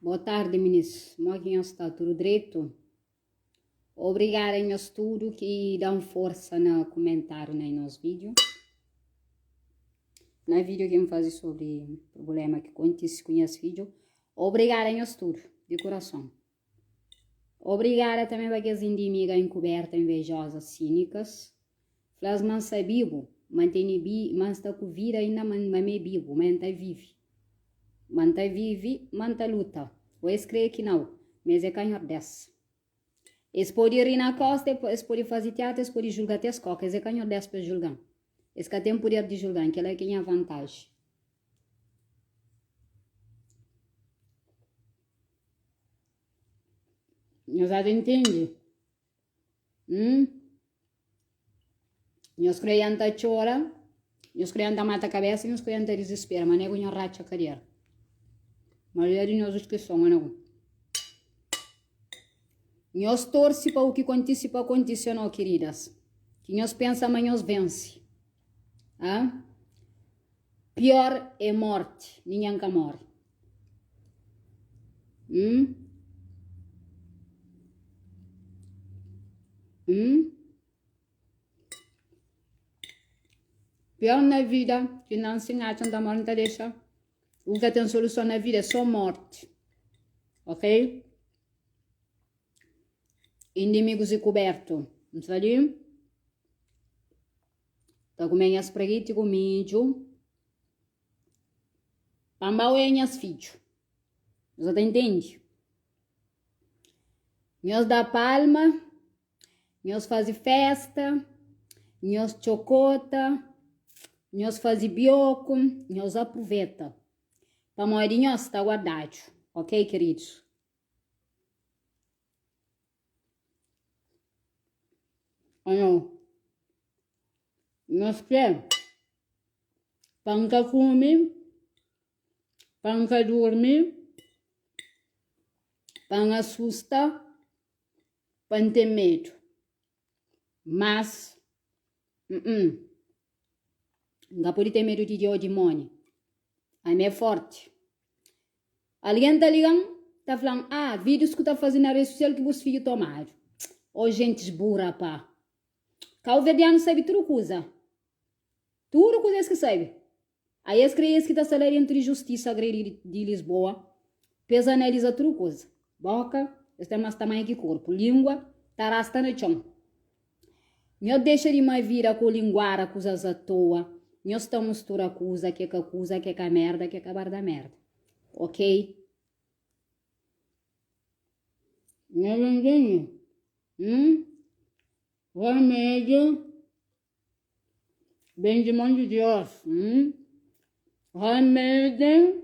Boa tardi minis, mo ki nhos sta? Tudu dretu? Obrigada nhos tudu ki dan forsa na kumentariu na nos vídeo. Na vídeo ki N faze sobri problema ki kontise ku nhas fidju. Obrigada nhos tudu, di kurason. Obrigada tanbe pa kes indimiga enkuberta, invejosa, sínikas. Fla-s ma N sta bibu, ma N tene bi, ma N sta ku vida inda, ma ma mi é bibu, ma N ta vive. Ma N ta vive, ma N ta luta. Ô es krê ki nau, ma es é ka Nhordés. Es pode ri na kósta, es pode faze tiatu, es pode julga ti es kóka, es é ka Nhordés pa es julga-m. Es ka ten puder di julga-m, kel-la ki é nha vantaji. Nhos ata intende? Hum? Nhos kre ian ta txora, nhos kre ian ta mata kabesa, nhos kre ian ta dizispera, ma nego nhos ratxa kadera. Maioria di nhos diskison, nego. Nhos torse pa u ki kontise pa kontise o no, kiridas. Ki nhos pensa ma nhos vense. Ah? Pior é morti, ningen ka more. Hum? Hum? Pior na vida ki nansi N atxa N ta more N ta dexa U ka ten soluson na vida é so morti Ok Indimigus e kubertu N sta li Ta kume nha sprageti ku midju Pa N ba oia nhas fidju. Nhos ta intende? Nhos da palma, nhos faze festa, nhos txokota, nhos faze bioku, nhos apruveta. Pamodi nhos sta guardadu, ok, kiridus? Nhos krê pa N ka kume, pa N ka durmi, pa N asusta, pa N ten medu. Mas, N ka pode ten medu di Deus ô dimóni. Ami é fórti. Algen ta liga-m, ta fla-m, Ah, vídius ku ta faze na redi sosial ki bus fidju tomadu. Ó gentis bura, pá! Kauverdianu sabe tudu kuza. Tudu kuza es ki sabe. Aí es kre es ki ta sta la dentu di justisa gredi di Lisboa pa es analiza tudu kuza. Boka, es ten mas tamanhu ki korpu. Lingua ta rasta na txon. Nhos dexa di má vida ku linguara kuzas atoa. Nhos ta mustura kuza ke ka kuza, ke ka merda, ke ka barda merda. Ok? Nhos ntende? Hum? Remédio ben di mon di Dios. Hum? Remédio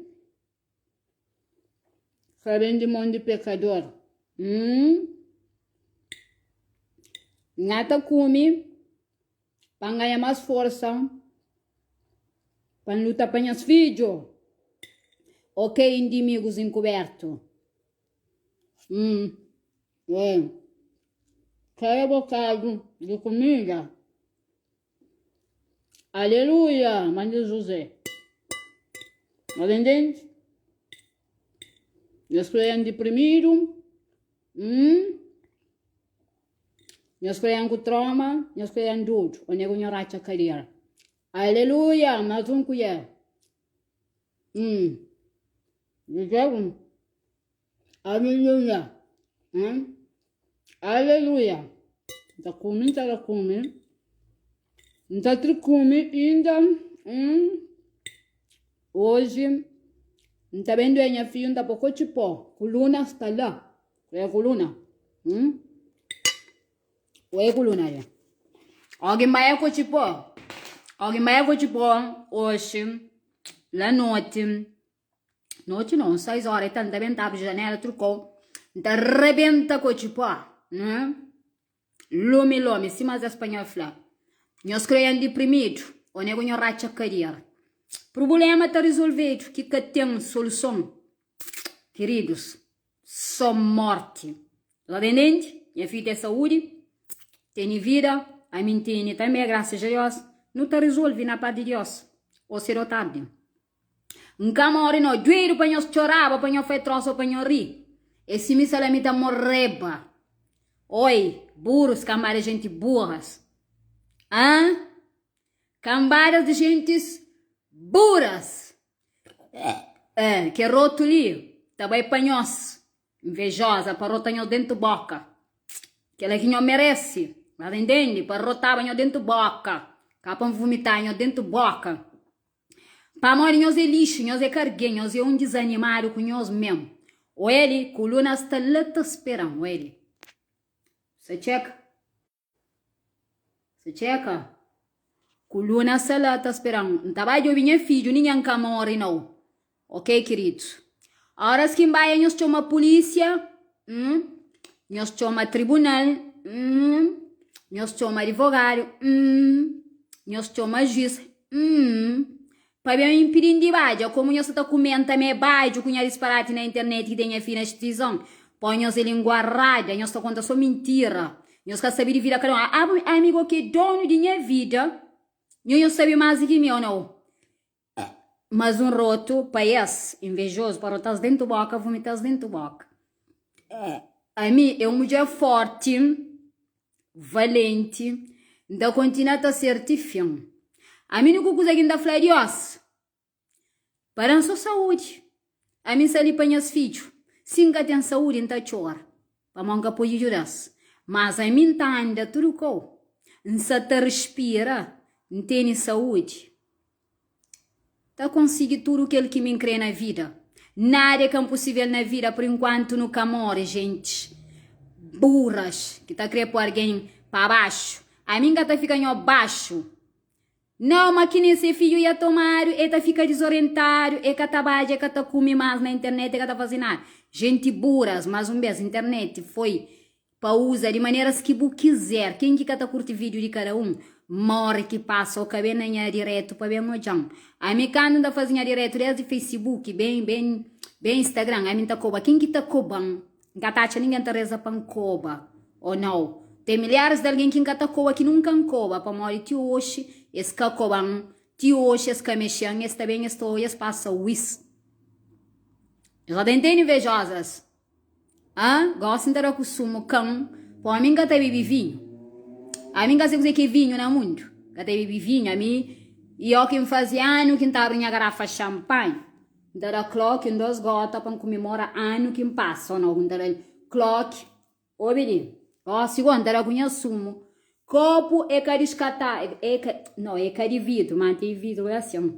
Ka ben di mon di pekador. Hum. Nha ta kume pa N ganha más forsa pa N luta pa nhas fidju. Ok, indimigus inkubertu. Hum. É. Kada bokadu di kumida. Aleluia, mãe de José. Entende? Nhos kreian deprimidu, hum? Nhos kreian ku trauma, nhos kreian dudu, ô nego nho ratxa kadera. Aleluia, mais um colher. Hum. José, Aleluia. Hum? Aleluia. N ta kume, N ta da kume. N ta tri kume inda. Hum? Oji, N ta ben duê nha fidju, N ta pô kotxi pó. Kuluna sta la. Oia kuluna. Hum? Oia kuluna li. Ogi N bai a kotxi pó. Ogi N bai a kotxi pó oxi, la noti. Noti no, uns 6 ora e tal, N ta ben ta abri janela trukou, N ta rebenta kotxi pó, né? Lumi lumi, sima Zé Spanhol fla. Nhos kreian diprimidu, ô nego nho ratxa kadera. Prubulema ta rizolvedu ki ka ten soluson, kiridus, só morti. Nhos ta intende? Nha fidju ten saúdi, tene vida, ami N tene tanbe, grasas a Dios. Nu ta rizolve na pas di Dios, ô sedu ô tardi. N ka móre no. Duedu pa nhos txoraba, pa nho fai trósa ô pa nho ri. É si mi sta la mi ta moreba. Oi, burus, kanbada jenti burras. Hã? Kanbadas di gentis buras. É, ke rotu li ta bai pa nhos, invejosa, pa rota nhos dentu boka. Kela ki nho merese, nhos intende? Pa rotaba nho dentu boka, ka pa nvumitá nho dentu boka. Pamodi nhos é lixu, nhos é ka argen, nhos é un dizanimadu ku nhos mesmu. Oia li, kuluna sta la ta spera-m, oia li. Sa txeka. Sa txeka. Kuluna sta la ta spera-m. N ta bai djobe nha fidju, ningen ka móre nau. Ok, kiridus. Óras ki N bai, nhos txoma pulísia, hum, nhos txoma tribunal, hum, nhos txoma adivogadu, hum, nhos txoma juís, hum, pa ben inpidi-m di badja. Komu nhos sa ta kumenta ma é badju ku nha disparati na internet ki ten nha fidju na instituison, poi nhos é lingua rada, nhos ta konta so mintira. Nhos ka sabe di vida kada un. Ami go ki é donu di nha vida, nho nhos sabe más di ki mi, ô nau? Mas un rotu pa es invejozu pa rota-s dentu boka, vumita-s dentu boka. Ami é un mudjer forti, valenti, N ta kontinua ta ser ti fin. Ami úniku kuza ki N ta fla Diós, pa da-m so saúdi. Ami N sta li pa nhas fidju. Si N ka ten saúdi, N ta txora, pamodi N ka pode djuda-s. Mas ami N ta anda tudu kau, N sa ta respira, N tene saúdi. Ta konsigi tudu kel ki mi N kre na vida. Nada é ka nposivel na vida pur inkuantu nu ka more, gentis burras ki ta kre po argen pa baxu. Ami N ka ta fika nho baxu. Nau, ma ki nen se fidju ia tomadu, e ta fika dizorientadu, e ka ta badja, e ka ta kume mas na internet, e ka ta faze nada. Genti burras, mas un bes, internet foi pa uza di maneras ki bu kizer. Ken ki ka ta kurti video di kada un, more ki pasa o ka ben na nha diretu pa ben odjan. Ami kandu N ta faze nha diretu desdi facebook, ben, ben, ben instagram, ami N ta koba. Ken ki ta koban? N ka ta atxa ningen ta reza pa N koba ô nau. Ten milharis di algen ki N ka ta koba ki nunka N koba, pamodi ti oxi es ka koba-m, ti oxi es ka mexe-m, es ta ben, es ta oia, es pasa uis. Nhos ka ta intende, invejosas? Hã? Gosi N ta da ku sumu kan, pamodi mi N ka ta bebe vinhu. Ami N ka sabe kuzê ki é vinhu na mundu. N ka ta bebe vinhu. Ami, i óki N faze anu ki N ta abri nha garafa xanpanhi. N ta da Clock un dos gota pa N kumemora anu ki N pasa o nau N ta da-l Clock obi li gosi go N ta da ku nha sumu kopu e ka diskata e ka no e ka di vidru ma ten vidru é asin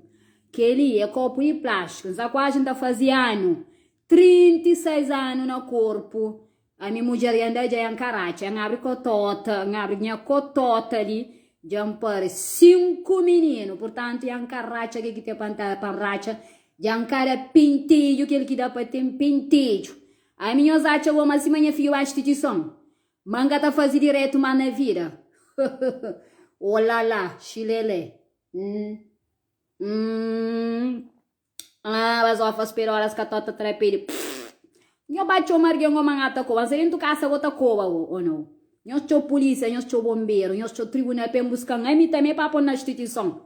keli é kopu di plástiku N sa kuazi N ta fazi anu 36 anu na korpu Ami mudjer yanda dja yan karatxa, yan abri kotota, N abri nha kotota li, dja N pari 5 mininu, purtantu yan karatxa ke ki ten pa N ratxa, dja N ka da pintedju kel ki da pa ten pintedju. Ami nhos atxa bo ma sima nha fidju ba instituison, ma N ka ta fazi diretu ma na vida? Olala, xilele, hum, hum. Ah, bazofa spera horas ka tota trapedi. Nho ba txoma argen go man ata koba. Nsa dentu kasa go ta koba go, o nau? Nhos txo polícia, nhos txo bombeiro, nhos txo tribunal pa en buscan. Ami tamé pa pon na instituição.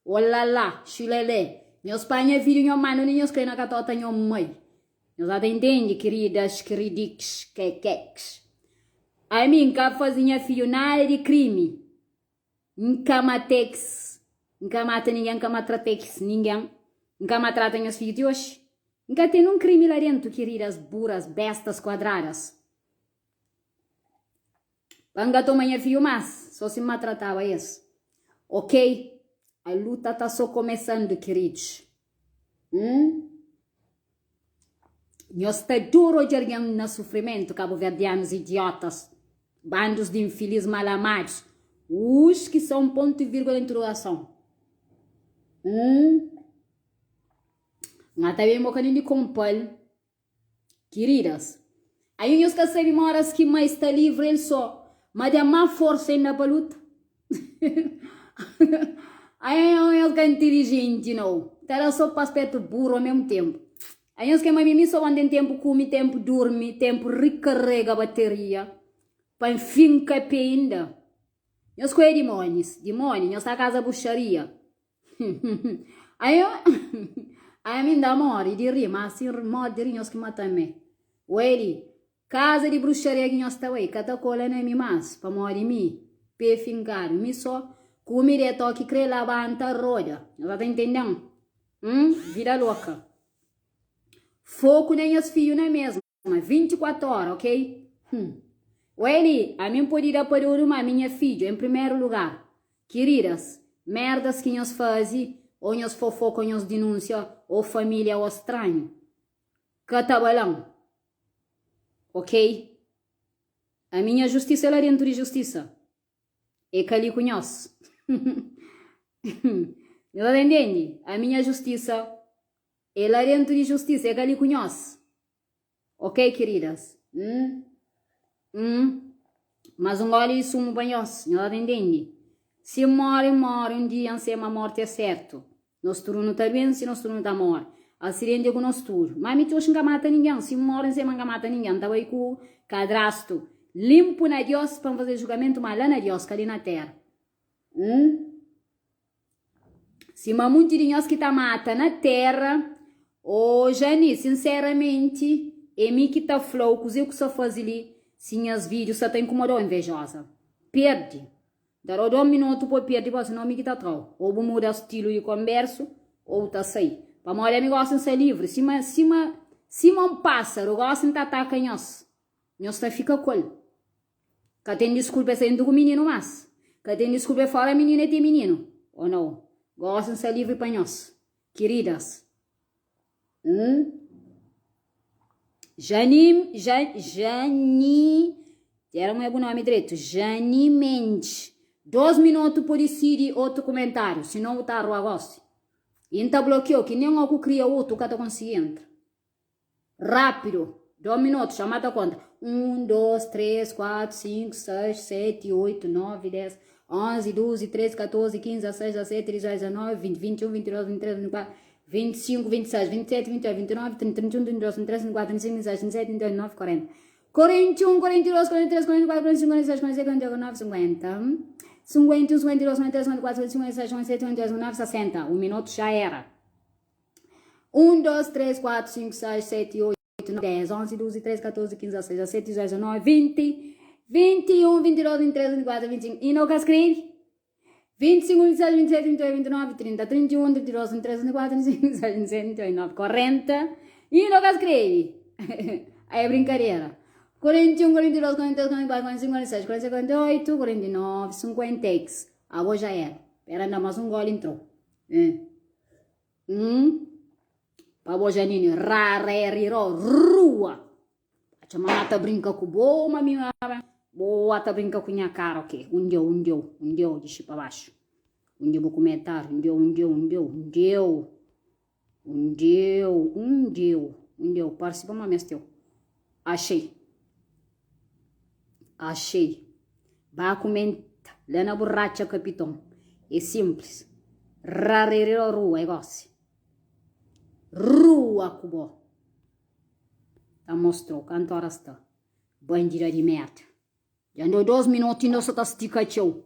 Olala, xilele. Nhos panha vídeo nho manda onde nhos kre na katota nho mai. Nhos ata intende, queridas, queridix, kekeks. Ami nka fazi nha fidju nada di crime. N ka matex, N ka mata ningen, N ka matratex ningen, N ka matrata nhos fidju ti oxi. N ka ten un krimi la dentu, kiridas, buras, bestas kuadradas. Pa N ka toma nha fidju mas, so si N matrataba es. Ok, a luta ta so komesandu, kiridus. Hum? Nhos ta dura odja algen na sufrimentu, kabuverdianus idiotas, bandus di infilis mal amadus, us ki son pontu i virgula interogason. Hum. Nha ta ben boka nin di konpal. Kiridas, aí nhos ka sabe ma oras ki mai sta livre el so, ma ten má forsa inda pa luta? Aí nhos ka inteligenti nau, ta da so pa aspetu burro ao mesmu tempu. Aí nhos ke ma mi, mi so bon ten tempu kumi, tempu durmi, tempu rikarrega bateria pa N finka pe inda. Nhos ku é dimonis, dimoni, nhos ta kaza bruxaria. Ai ami N ta móre di ri, má si N móre di ri nhos ki mata-m mê. Weli, kaza di bruxaria ki nhos ta bai ka ta kola na mi más, pamodi mi, pé finkadu, mi sô kume de toki krê labanta roda. Nhos sa ta intende-m? Hum, vida loka. Foku na nhas fidju na mesma. Ma 24 ora, ok? Hum. Weli, ami N pode da pa dodu ma ami nha fidju, en primeru lugar. Kiridas, merdas ki nhos faze, o nhos fofoka o nhos dinunsia, o familia o stranhu, ka ta bala-m. Ok? Ami nha justisa é la dentu di justisa. É ka li ku nhos. Nhos ta intende? Ami nha justisa É la dentu di justisa, é ka li ku nhos. Ok, kiridas? Hum? Hum? Mas un gole di sumu pa nhos, nhos ta intende? Si N more, N more un dia, N se ma morti é sertu. Nos tudu nu ta vense, nos tudu nu ta more. Asidenti é ku nos tudu. Ma mi ti oxi N ka mata ningen. Si N more, N se ma N ka mata ningen. N ta bai ku kadrastu linpu na Dios pa N faze julgamentu, ma la na Dios, ka li na tera. Hum? Sima munti di nhos ki ta mata na tera, ô Jani, sinseramenti é mi ki ta fla-u kuzê ku sa faze li, si nhas vídiu sa ta inkomoda-u invejoza. Perde. Ta da-u dos minotu pa perde pa sinon mi ki ta tra-u. Ô bu muda stilu di konbersu ô bu ta sai. Pamodi ami gosi N sta livri, sima sima sima un pásaru gosi N ta ataka nhos. Nhos ta fika ku el. Ka ten diskulpa é sa ku mininu mas ka ten diskulpa é fora mininu é ten mininu o nau gosi N sta livri pa nhos kiridas hum Jani ja Jani era un é bu nomi dretu Jani Mendes 2 minotu po disidi otu kumentariu sinon bu ta arrua gosi i N ta blokiau ki nen o ku kria otu ka ta konsigi entra. Rápidu, 2 minotu, xa mata konta. 1, 2, 3, 4, 5, 6, 7, 8, 9, 10, 11, 12, 13, 14, 15, 16, 17, 18, 19, 20, 21, 22, 23, 24, 25, 26, 27, 28, 29, 30, 31, 32, 33, 34, 35, 36, 37, 38, 39, 40. 41, 42, 43, 44, 45, 46, 47, 48, 49, 50. 51, 52, 53, 54, 55, 56, 57, 58, 59, 60. Un minotu xa era. 1, 2, 3, 4, 5, 6, 7, 8, 9, 10, 11, 12, 13, 14, 15, 16, 17, 18, 19, 20, 21, 22, 23, 24, 25. I no ka skrebe? 25, 26, 27, 28, 29, 30, 31, 32, 33, 34, 35, 36, 37, 38, 39, 40. I no ka skrebe? É brinkadera. 41, 42, 43, 44, 45, 46, 47, 48, 49, 50. Abo já era. Pera, anda mais um gole entrou. É. Hum. Pa bo Janine, ra re ri ro, rua. Atxa ma ta brinka ku bo, ma mi bo ta brinka ku nha kara, ok. Un deu, un deu, un deu, dixi pa baxu. Un deu bu kumentáriu, un deu, un deu, un deu, un deu. Un deu, un deu, un deu. Parse pa ma mesteu. Axei. Axei. Ba kumenta la na bu ratxa kapiton. É sinplis. Rarerero rua é gosi. Rua ku bo. Ta mostrou kantu ora sta. Bandida di merda. Dja andou 2 minotu inda sa ta stika txeu.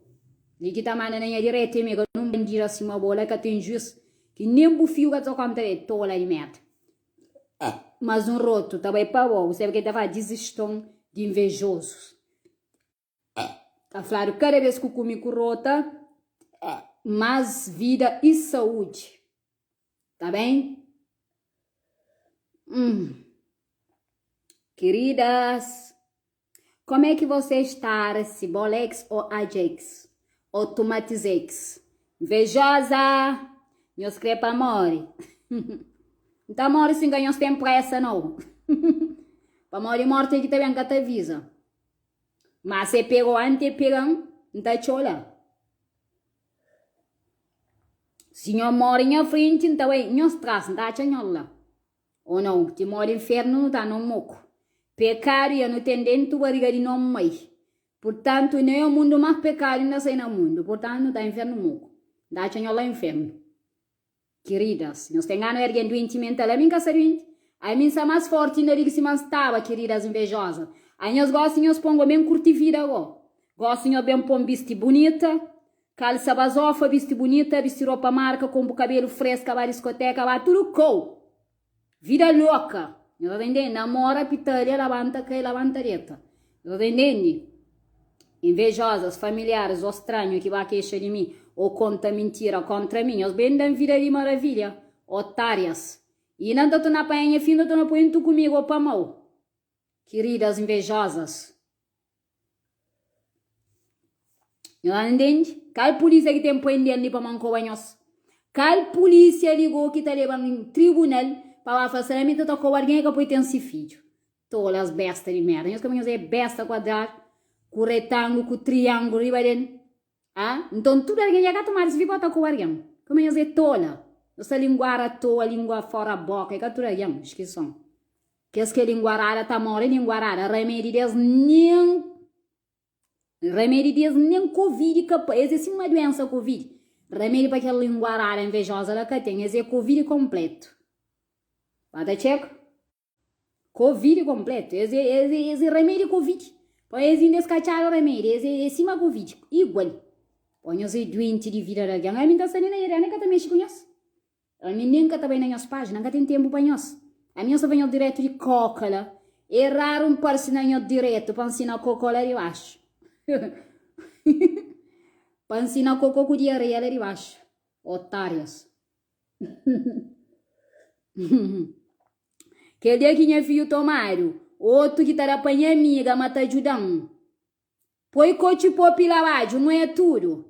Li ki ta manda na nha direta é mi ka nun bandida sima bo la ka ten juis ki nen bu fiu ka ta konta de tola di merda. Mas un rotu ta bai pa bo, bu sabe ke ta fla diziston di invejosus. Ta fladu kada bes ku kumi ku rota, mas vida i saúdi. Ta ben? Hum. Queridas, como é que você está, Cibolex ou Ajax? Ou Tomatizex? Invejosa! Nhos kre pa more. N ta more sin ka nhos ten presa nau. Pamodi morti é ki ta ben ka ta avisa. Ma se pegou anti e pega-m, N ta txola. Si nho more nha frenti, N ta bai nhos tras, N ta atxa nho la. Ô nau, ti modi infernu nu ta no moku. Pekadu ya nu ten dentu bariga di no mai. Purtantu, ne o mundu mas pekadu inda sai na mundu. Purtantu, nu ta infernu moku. N ta atxa nho la infernu. Kiridas, nhos ten gana ergen duenti mental. Ami N ka sta duenti. Ami N sta mas forti inda di ki sima N staba, kiridas invejosa. Ai nhos gosi nhos pon go ben kurti vida go. Gosi nhos ben pon bisti bunita. Kalsa bazofa, bisti bunita, bisti ropa marka, konpu kabelu freska, ba diskoteka, ba tudu kou. Vida loka. Nhos ta intende? Namora, pitalia, labanta kai, labanta deta. Nhos ta intende? Invejosas, familiares o stranhu ki ba kexa di mi o konta mintira kontra mi, nhos ben da-m vida di maravilha, otarias. I na N ta torna panha nha fin, N ta torna poi ntu kumigu o pa mau. Kiridas invejosas. Nhos ta ntende? Kal pulisia ki ten prende-m li pa mankoba nhos? Kal pulisia li go ki ta leba-m tribunal pa ba fla sera mi ta ta koba algen e ka poi ten si fidju? Tolas besta di merda. Nhos ka nhos é besta kuadradu ku retangu ku triangu riba del. Ah, nton tudu algen dja ka tomadu si fi bota koba algen. Kuma nhos é tola. Nhos ta linguara atoa, lingua fora boka. É ka tudu algen, skison. Kes ki é linguarada ta more linguarada, ramedi des nen ramedi des nen covid ka pa es é sima duensa covid, ramedi pa kel linguarada invejosa la ka ten, es é covid konpletu. Ba ta txeka? Covid konpletu, es é es é es é ramedi covid, pa es inda es ka atxadu ramedi, es é sima covid, igual. Pô nhos é duenti di vida di algen, ami n ta sta li na Iriana e ka ta mexi ku nhos. Ami nen ka ta bai na nhos pájina, N ka ten ténpu pa nhos. Ami nhos ta fla nhos diretu di kóka la. É raru N parse na nhos diretu pa N sina kókó la di baxu. Pa N sina kókó ku diareia la di baxu. Otárias. Kel dia ki nha fidju tomadu, otu ki ta da pa nha amiga ma ta djuda-m. Poi kotxi popi la badju, N oia tudu.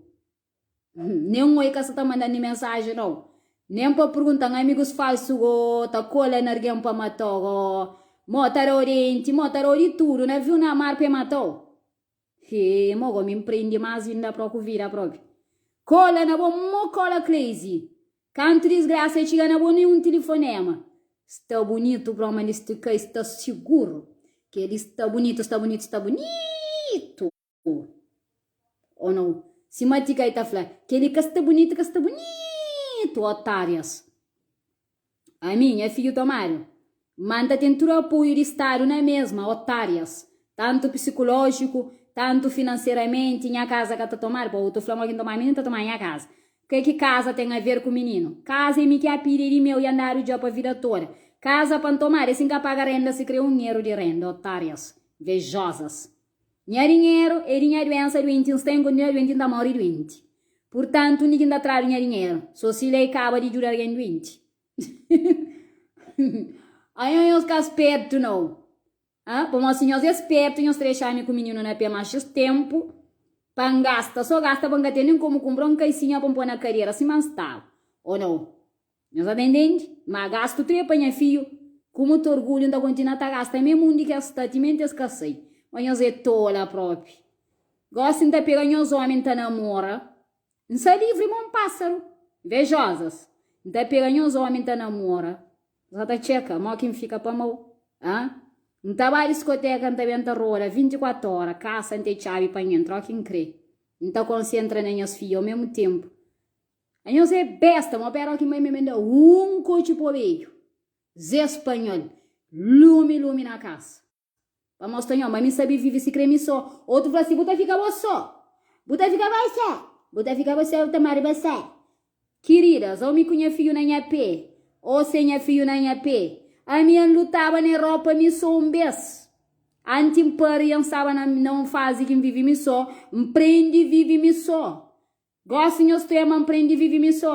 Nen oi ka sa ta manda-m ni mensaji nau. Nen pa pergunta-m amigus falsu go ta kola na argen pa mata-u go. Mo ta da-u denti, mo ta da-u di tudu, naviu na mar pa e mata-u. Hee, mo go mi N prende más inda pro ku vida propi. Kola na bo mo kola crazy. Kantu disgrasa txiga na bo nen un tilifonema. Sta bunitu broma li sti kai sta siguru. Keli sta bunitu, sta bunitu, sta bunitu. Ou nau? Sima Tikai ta fla, kel-li ka sta bunitu, ka sta bunitu, otárias. Ami, nha fidju tomadu, ma N ta ten tudu apoiu di Stadu na mesma, otárias. Tantu psikulójiku, tantu finanseramenti, nha kaza ka ta tomadu, pa otu fla ma ki N toma mi, N ta toma nha kaza. Ke ki kaza ten a ver ku mininu? Kaza é mi ki a pidi, é di meu i andadu dja pa vida toda. Kaza pa N tomadu é si N ka paga renda, si kre un eru di renda, otárias. Invejosas. Nha dinheru é di nha duensa duenti N sta N kontinua duenti N ta mori duenti Purtantu undi ki N ta tradu nha dinheru So si lei kaba di djuda algen duenti Anho nhos ka spertu nau ah Pamodi si nhos é spertu nhos ta dexa-mi ku mininu na pé más xis tenpu Pa N gasta so gasta pa N ka ten nen komu kunpra un kaisinha pa N poi na kadera sima N staba O nau Nhos ta intende? Ma gastu trepa nha fiju, ku mutu orgulhu N ta kontinua ta gasta memu undi ki es sta timenti es ka sai. Ma nhos é tola propi. Gosi N ta pega nhos omi N ta namora. N sta livri ma un pásaru. Invejosas. N ta pega nhos omi N ta namora. Nhos ta txeka mo ki N fika pa mau. Ha? N ta ba diskoteka N ta ben ta roda 24 ora, kasa N ten txabi pa N entra o ki N kre. N ta konsentra na nhas fiju au memu tenpu. Anhos é besta, mo pera ki mai me manda un kotxi po bedju. Zé spanhol, lumi lumi na kasa. Pa mostra nho ma mi sabi vivi si kre mi so. Otu fla si bu ta fika bo so. Bu ta fika bo so. Bu ta fika bo so, bu ta mari bo so. Kiridas, o mi ku nha fidju na nha pe, o sen nha fidju na nha pe. Ami N lutaba na Europa mi so un bes. Anti N pari N staba na un fazi ki N vivi mi so, N prendi vivi mi so. Gosi nhos tema N prende vive mi so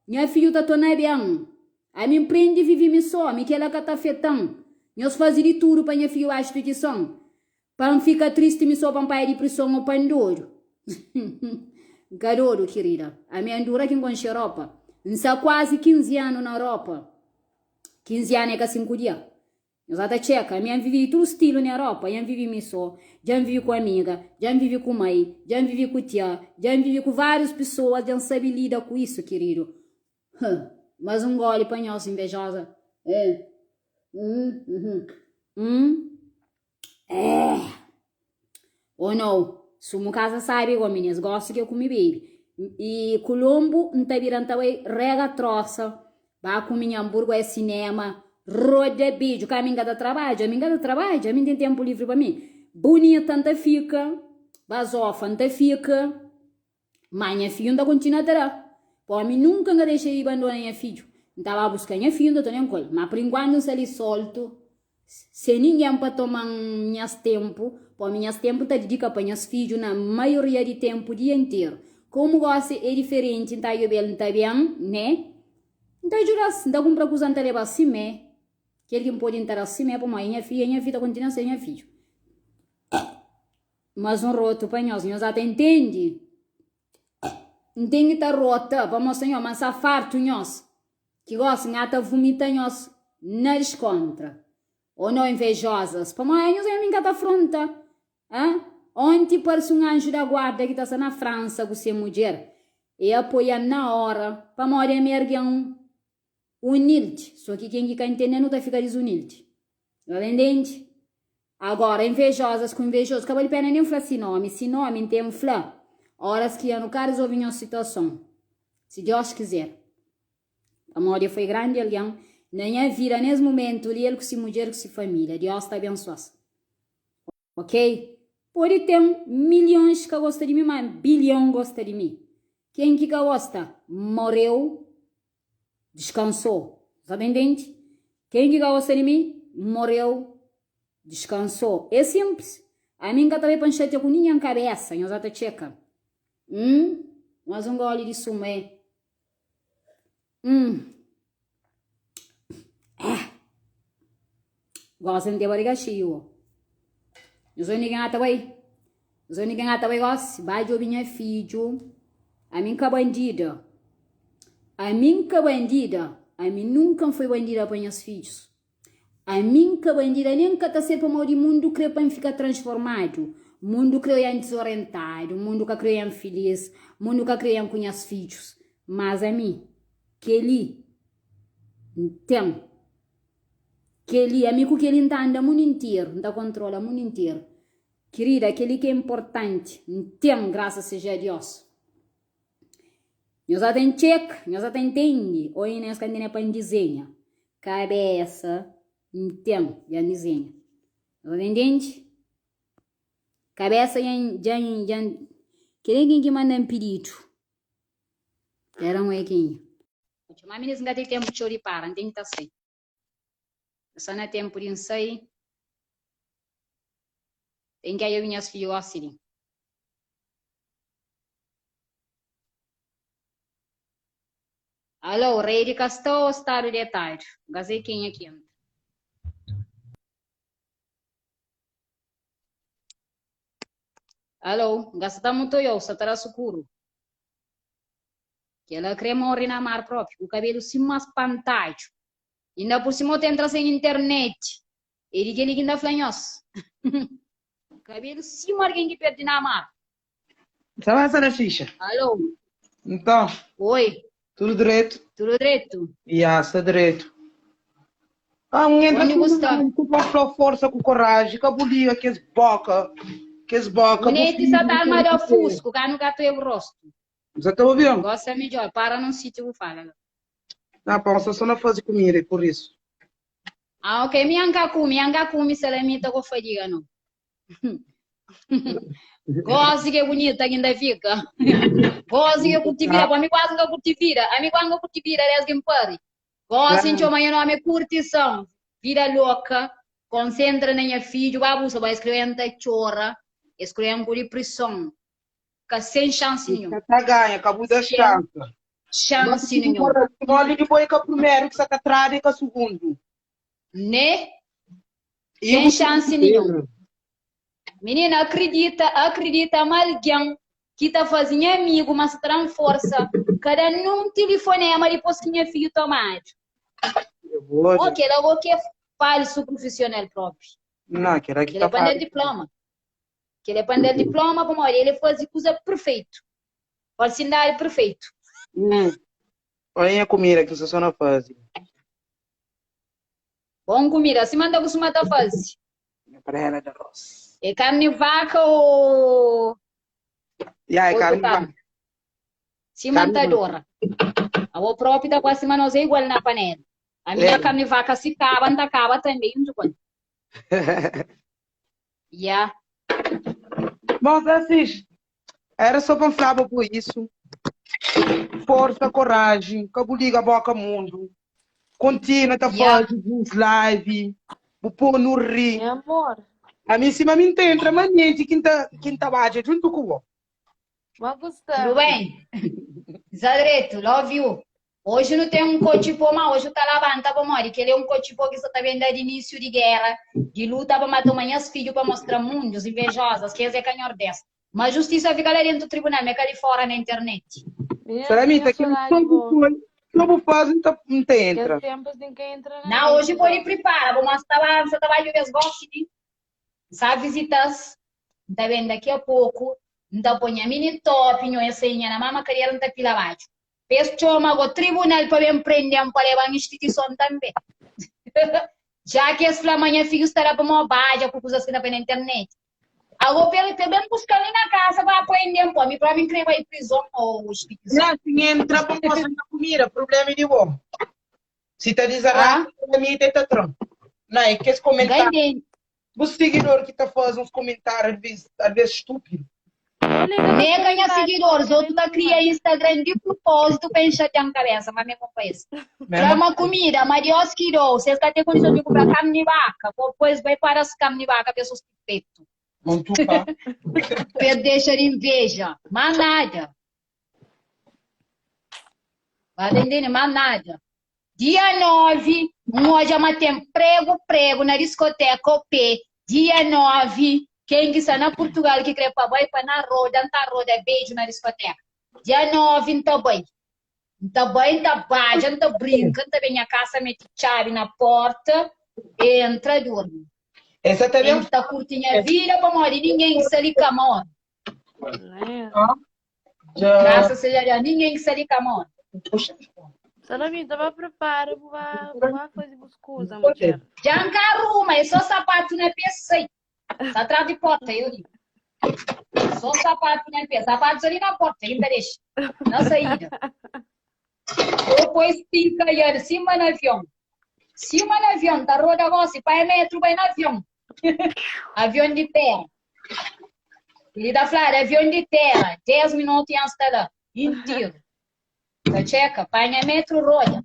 Nha fidju ta torna ben Ami N prende vive mi so Mi kela ka ta afeta-m Nhos faze di tudu pa nha fidju ba instituison Pa N fika tristi mi so pa N paia diprison o pa N dodu N ka dodu kirida Ami N dura ki N konxe Europa N sta kuazi 15 anu na Europa 15 anu é ka 5 dia Nhos ata txeka, ami N vivi di tudu stilu na Europa, N vivi mi so, dja N vivi ku amiga, dja N vivi ku mai, dja N vivi ku tia, dja N vivi ku várius pisoas, dja N sabe lida ku isu, kiridu. Huh, mas un goli pa nhos, invejosa. Eh. Hum, uhum. Hum. Eh. Oh no, sumu kaza sabi go minis, gosi ke kumi bebi. I Kulombu N ta bira N ta bai rega trosa, ba kumi nha anburgu é sinema, roda bedju, ka ami N ka ta trabadja, ami N ka ta trabadja, ami N ten tenpu livri pa mi. Bunita N ta fika, bazofa N ta fika. Má nha fidju N ta kontinua ta da. Pamodi mi nunka N ka dexa di bandona nha fidju. N ta ba buska nha fidju, N ta torna ku el. Má pur inkuantu N sta li soltu, sen ningen pa toma-m nhas ténpu, pamodi nhas ténpu N ta didika pa nhas fidju na maioria di ténpu, dia interu. Komu gósi é diferenti, N ta djobe-l, N ta ben, né? N ta djuda-s, N ta kunpra kuza, N ta leba-s simé. Kel ki N pode N ta da-s simé, pamodi é nha fidju, é nha fidju, ta kontinua ser nha fidju. Mas un rotu pa nhos, nhos ata intendi? N ten ki ta rota pa mostra nhos ma N sa fartu nhos, ki gosi N ata vumita nhos na diskontra. O no invejosas, pamodi anhos ami N ka ta afronta. Ha? Onti parse un anju da guarda ki ta sta na Fransa ku se mudjer, e apoia-m na ora, pamodi ami é argen unildi, so ki ken ki ka intende nu ta fika dizunildi. Nhos ta intende? Agora, invejosas ku invejosus, ka bali pena nen fla si nomi, si nomi N ten fla oras ki anu ka rizolve nhos situason, si Dios kizer. Pamodi e foi grandi algen na nha vida nes mumentu li, el ku si mudjer ku si familia. Dios ta abensua-s. Ok? Pode ten milhons ka gosta di mi, ma bilhon gosta di mi. Ken ki ka gosta, moreu, diskansou. Sa ta intende? Ken ki ka gosta di mi, moreu, diskansou. É sinplis. Ami N ka ta bai pa N xatia ku ningen kabesa, nhos ata txeka. Hum, mas un goli di sumu é. Hum. Ah. Gosi N ten bariga xeiu ô. Nhos obi ken ata bai? Nhos obi ken ata bai gosi? Bai djobi nha fidju. Ami N ka bandida. Ami N ka bandida. Ami nunka N foi bandida pa nhas fidjus. Ami N ka bandida nen N ka ta ser pamodi mundu kre pa N fika transformadu. Mundu kre oia-m dizorientadu, mundu ka kre oia-m filis, mundu ka kre oia-m ku nhas fidjus. Mas ami, kel-li N ten. Kel-li, ami ku kel-li N ta anda mundu interu, N ta kontrola mundu interu. Kirida, kel-li ki é inportanti, N ten, grasas seja a Diós. Nhos ata txeka, nhos ata intendi, ô inda nhos ka ntende pa N dizenha? Kabesa N ten, dja N dizenha. Nhos ata intendi? Kabesa dja N, dja N, dja N, kel-li é ken ki manda-m pididu? Era un é kenha? Má minis N ka ten ténpu txeu di para, N ten ki ta sai. Só na ténpu di N sai, ten ki odja nhas fidju gósi li. Alô, rei di ka sta ô stadu detadu? N ka sai kenha ki entra. Alô, N ka sa ta mutu oiau, sa ta da sukuru. Kela kre morre na mar propi, ku kabelu sima spantadju. Inda pur sima u ta entra sen internet. É di keli ki N ta fla nhos. Kabelu sima algen ki perdi na mar. Sa ba sa na fixa. Alô. Nton. Oi. Tudu dretu? Tudu dretu. Ya, sta dretu. Ah, un entra Onde bu sta? ku pa fla forsa ku koraji, ka bu liga kes boka, kes boka. Bu Buneti sa ta filhu arma ten da ki ser. fusku, ka nu ka ta obi rostu. Sa ta obi-m? Gosta midjor, para nun sitiu bu fala la. Na, pa un sta so na faze kumida, é pur isu. Ah, ok, mi an ka kumi, an ka kumi salamita ku fadiga no. Gosi ke bunita ki nta fika. Gosi ke kurti vida, pa mi kuazi nka kurti vida. Ami kuazi nka kurti vida desdi ki npari. Gosi ntxoma nha nomi é kurtison, vida loka, konsentra na nha fidju, ba busa, ba es krê N ta txora, es krê N ku diprison. Ka sen xansi ninhun. Ka ta ganha, ka bu da Sen xansa. xansi ninhun. Moli di bo é ka primeru ki sa ta tradu é ka sugundu. Ne? E Sen bu xansi ninhun. Minina, akridita, akridita ma algen ki ta faze nha amigu ma sa ta da-m forsa, ka da nun tilifonema dipôs ki nha fidju tomadu. Ô, kel-la gó ki é falsu prufisional própi. Não, kel-la ki Kel-la ta é pa N da-l falsu. diploma. Kel é pa N da-l diploma pamodi el faze kuza perfeitu. Falsindadi perfeitu. Hum. Olha nha kumida ki N sta só na faze. Bon kumida, sima N ta kustuma ta faze. Nha panela di arroz. É karni vaka ô Ya, é otu karni karni? vaka. Sima N Karni ta vaka. adora. Abo propi ta kuase sima nos é igual na panela. Ami nha É. karni vaka si kaba, N ta kaba tanbe juntu ku el. Ya. Bom, Zé Cis, Era só pa N flaba bo isu. Forsa, koraji, ka bu liga boka mundu. Kontinua ta Ya. faze bus live, bu pô-nu ri. Nha amor. Ami sima mi N ta entra manenti ki N ta ki N ta badja djuntu ku bo. Ma Tudu gusta. ben? Za dretu, love you. Oji nu ten un kotxipó, má oji nu ta labanta pamodi kel-li é un kotxipó ki sta ta ben da di inisiu di géra, di luta pa mata uma nhas fidju pa mostra mundus invejosas ki es é ka Nhordés. Ma justisa fika la dentu tribunal, ma é ka li fora na internet. Minha, Salamita, minha kel sodadi só bu bo. poi, só bu faze N ta N ta Kel entra. tempos di N ka entra na Na rede oji pode gosi. pripara, pamodi sta ba N sa ta ba djobe es gosi li. N sa vizita-s, N ta ben daki a poku, N ta poi nha mini top, nho e sai nha na mama kadera N ta pila badju. Pa es txoma go tribunal pa ben prende-m pa leba-m instituison tanbe. Já ki es fla ma nha fidju sta la pamodi badja ku kuzas ki ta fai na internet. Ago pa el ben buska-m li na kasa pa prende-m po. Mi propi N kre bai prizon o instituison. La si N entra pa N mostra nha kumida, prublema é di bo. Si ta dizarrasa, mi ta tra-m. Na, é kes N ka komentáriu. intende. Bu sigidor ki ta faze uns komentáriu alvês, alvês stúpidu. Nega nha sigidoris, otu ta kria Instagram di prupózitu pa N xatia-m kabésa, má mi é bon pa es. Fla ma kumida, ma Diós ki dou, si es ka ten kondison di kunpra karni di baka, bo pô es bai pa da-s karni di baka pa es susti petu. Pa es dexa di inveja. Má nada. Ba ta intende? Má nada. Dia 9, N odja ma ten pregu pregu na diskoteka OP. Dia 9, ken ki sta na Purtugal ki kre pa bai pa na roda, N ta roda beju na diskoteka. Dia 9 N ta bai. N ta bai, N ta badja, N ta brinka, N ta ben nha kasa meti txabi na porta, entra durmi. Esa ta ben N ta kurti nha vida pamodi ningen ki sta li ka more. Graças seja Deus, ninguém que sai de camão. Salamita, vai prepara, vai, vai fazer as coisas, mulher. Já não arruma, é só sapato na pé, sai. Está atrás de porta, eu digo. Só sapato na pé, sapatos ali na porta, ainda deixa. Na saída. Depois fica aí, em cima no avião. Cima no avião, tá roda gosto, pai metro, vai no avião. Avião de terra. Li ta fladu avion di tera, 10 minutu i N sta la, intiru. Ta txeka, panha metru roda.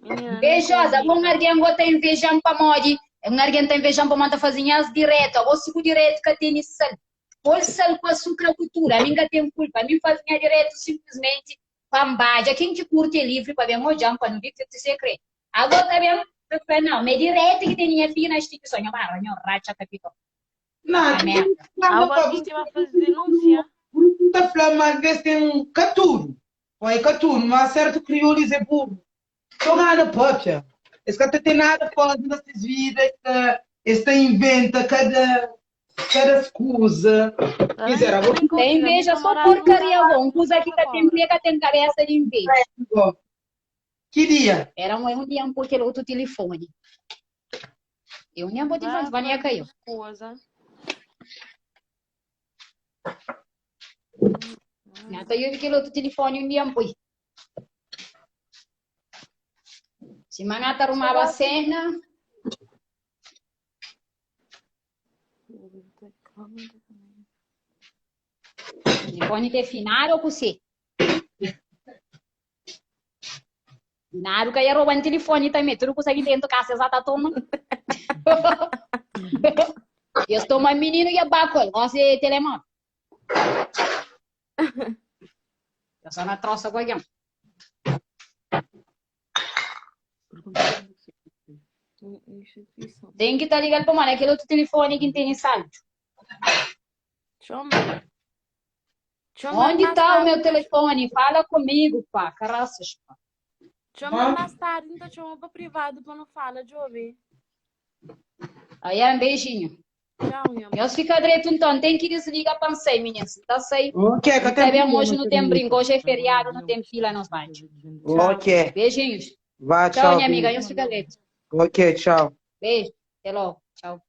Invejosa, abo un argen go ta inveja-m pamodi, un argen ta inveja-m pamodi N ta faze nhas diretu, abo si bu diretu ka tene sal, poi sal ku asukra ku tudu, ami N ka ten kulpa, ami N faze nha diretu sinplismenti pa N badja, ken ki kurti é livri pa ben odja-m pa nu divirti si e kre. Ago ta ben ta fla nau, ma é diretu ki tene nha fidju na instituison, nho barra, nho ratxa kapiton. Na, Na merda. Ago algin ti ba faze denúnsia? N ta fla ma alvês ten, ka tudu, bom é ka tudu, ma sertu kriolis é burru. Sô gana pâpia. Es ka ta ten nada faze na ses vida, es ta, es ta inventa kada, kada skuza. Quer dizer, abo Ta inveja só porcaria go, un kuza ki ka ten pé ka ten kabesa di inveja. Ki dia? Era un un dia N poi kel otu tilifoni. E un dia N poi tilifoni, tilifoni ya kaiu. Nha ta obi kel otu tilifoni un dia N poi. Sima nha ta arrumaba sena. Tilifoni te finadu o kuse? Nadu ka ia roba-m tilifoni tanbe. Tudu kusa ki dentu kasa es ata toma. Es toma mininu i e ba ku el. Gosi e telemóvel. Eu só na troça ku algen. Ten ki ta liga-l pamodi é kel otu tilifoni ki N tene saldu. Txoma. Txoma Onde mais tá o tarde. meu telefone? Fala comigo, pá. Caraças, pá. Txoma mais tarde, N ta txoma pa privado pa nu fala, djobe. Aí, um beijinho. Tchau, nha amor. Nhos fica dreto então, tem que desliga pa N sai, meninos. N ta sai. Ok, ka N ten ta ben problema, hoje não tem Salamita. brinco, hoje é feriado, não tem fila nos bancos. Ok, Beijinhos. vá, Tchau, tchau, minha amiga. beijo. Nhos fica dreto. Ok, tchau. Beijo. Até logo. Tchau.